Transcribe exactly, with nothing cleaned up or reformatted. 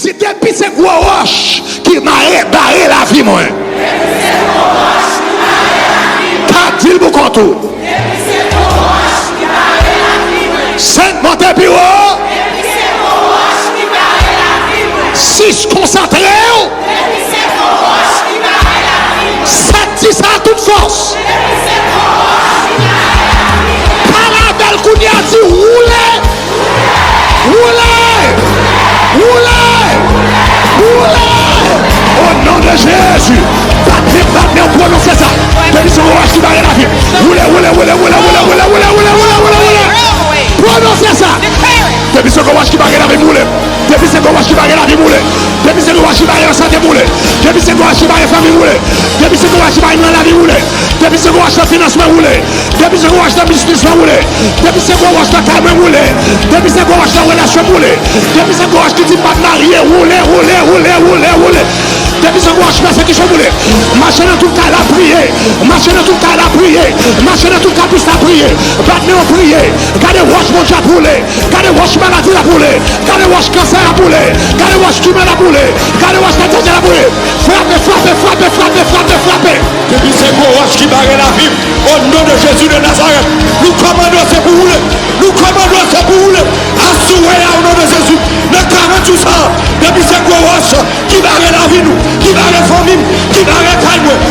Di, depi se gwo wòch ki bare, bare lavi mwen. Ka di l pou kont ou. Senk, monte pi wo. Sis, konsantre w. Sèt, di sa tout fòs. Pale avè l kounye a, di, woule. Woule! Woule! Woule! O non de Jezi! Bat men, bat men, pwononse sa! Depi se yon wòch ki bare lavi m. Woule, woule, woule, woule, woule, woule, woule, woule, woule, woule, woule! Pwononse sa! Depi se yon wòch ki bare lavi m, woule! Depi se yon wòch ki bare lavi m, woule! Depi se yon wòch ki bare sante m, woule! Depi se yon wòch ki bare fanmi m, woule! Depi se yon wòch ki bare nan lavi m, woule! Depi se gwo wòch nan finans mwen, woule. Depi se gwo wòch nan biznis mwen, woule. Depi se gwo wòch nan kay mwen, woule. Depi se gwo wòch nan relasyon m, woule. Depi se gwo wòch ki di m p ap marye, woule, woule, woule, woule, woule. Depi se gwo wòch pèsekisyon, woule. Mache nan tout kay la, priye. Mache nan tout kay la, priye. Mache nan tout kapis la, priye. Bat men w, priye. Gade wòch Bondye ap woule. Gade wòch maladi la boule. Gade wòch kansè la boule. Gade wòch timè la boule. Gade wòch tèt chaje la boule. Frape, frape, frape, frape, frape, frape. Depi se gwo wòch ki bare lavi m, o non de Jezi de Nazarèt, nou kòmande w se pou woule. Nou kòmande w se pou woule. Aswè a, o non de Jezi, nan karant jou sa a, depi se gwo wòch ki bare lavi nou, ki bare fanmi m, ki bare kay mwen,